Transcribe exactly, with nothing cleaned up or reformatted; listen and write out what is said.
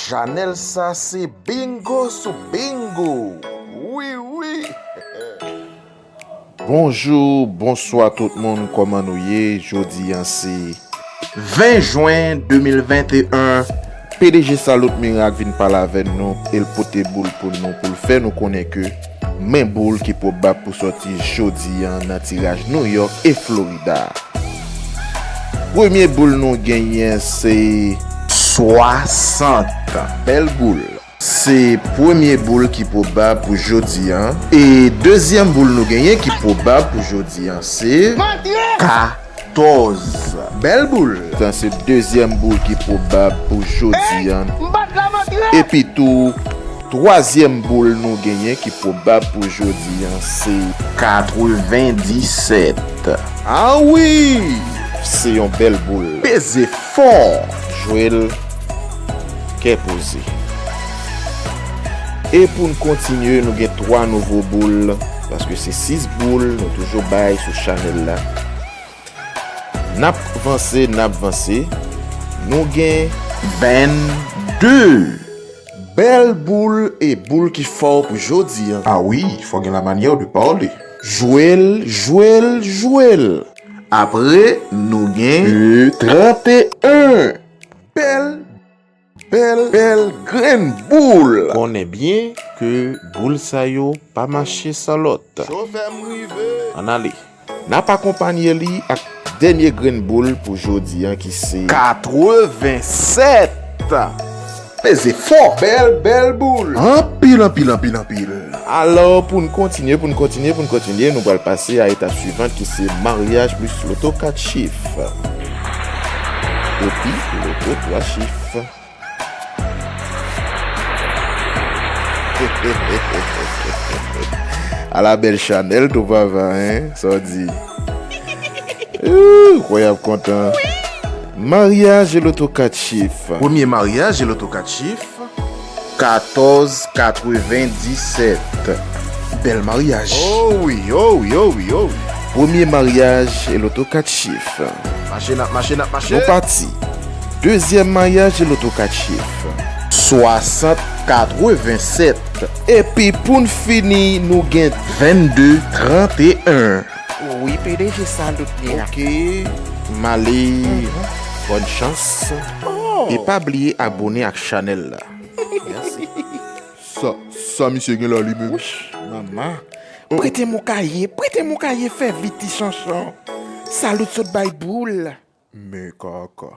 Chanèl sa se bingo sou bingo. Wi, wi. Bonjou, bonswa tout moun, kòman nou ye? Jodi a se ven jen de mil venteyen. P D G Salut Miracle vin pale avè nou e l pote boul pou nou, pou l fè nou konnen ke men boul ki pwobab pou sòti jodi a nan tiraj New York e Florida. Premye boul nou genyen se swasant. Bèl boul. Se premye boul ki pwobab pou jodi a. E dezyèm boul nou genyen ki pwobab pou jodi a se katòz. Bèl boul. Sa se dezyèm boul ki pwobab pou jodi a. Epi tou, twazyèm boul nou genyen ki pwobab pou jodi a se katrevendisèt. A wi! Se yon bèl boul. Peze fò. Jwe l kè poze. E pou n kontinye, nou gen twa nouvo boul, paske se sis boul nou toujou bay sou chanèl la. N ap vanse, n ap vanse. Nou gen vennde. Bèl boul e boul ki fò pou jodi a. A wi, fò gen la manyè de pale. Jwe l, jwe l, jwe l. Apre, nou gen e tranteyen. Bèl, bèl, bèl grenn boul. Konnen byen ke boul sa yo pa mache san lòt. Chofè m rive. Ann ale. N ap akonpanye li ak dènye grenn boul pou jodi a ki se katrevensèt. Peze fò. Bèl, bèl boul. Anpil, anpil, anpil, anpil. Alò, pou n kontinye, pou n kontinye, pou n kontinye, nou pral pase a etap swivan ki se maryaj plis loto kat chif. Epi, loto twa chif. Ala bèl chanèl tou papa, en? Sa w di? Ooh, kwè y ap kontan. Maryaj e loto kat chif. Premye maryaj e loto kat chif. Katòz katrevendisèt. Bèl maryaj. Oh wi, oh wi, oh wi, oh wi. Premye maryaj e loto kat chif. Mache, n ap mache, n ap mache. Nou pati. Dezyèm maryaj e loto kat chif. Swasant katrevensèt. Epi pou n fini, nou gen vennde tranteyen. Wi, P D G Salut Miracle. Ok, m ale. Bòn chans. Oh. E pa bliye abone ak chanèl la. Mèsi. Sa, sa misye gen la li menm? Wouch, manman. Prete m yon kaye, prete m yon kaye, fè vit ti chanchon. Salut sot bay boul. Men kaka.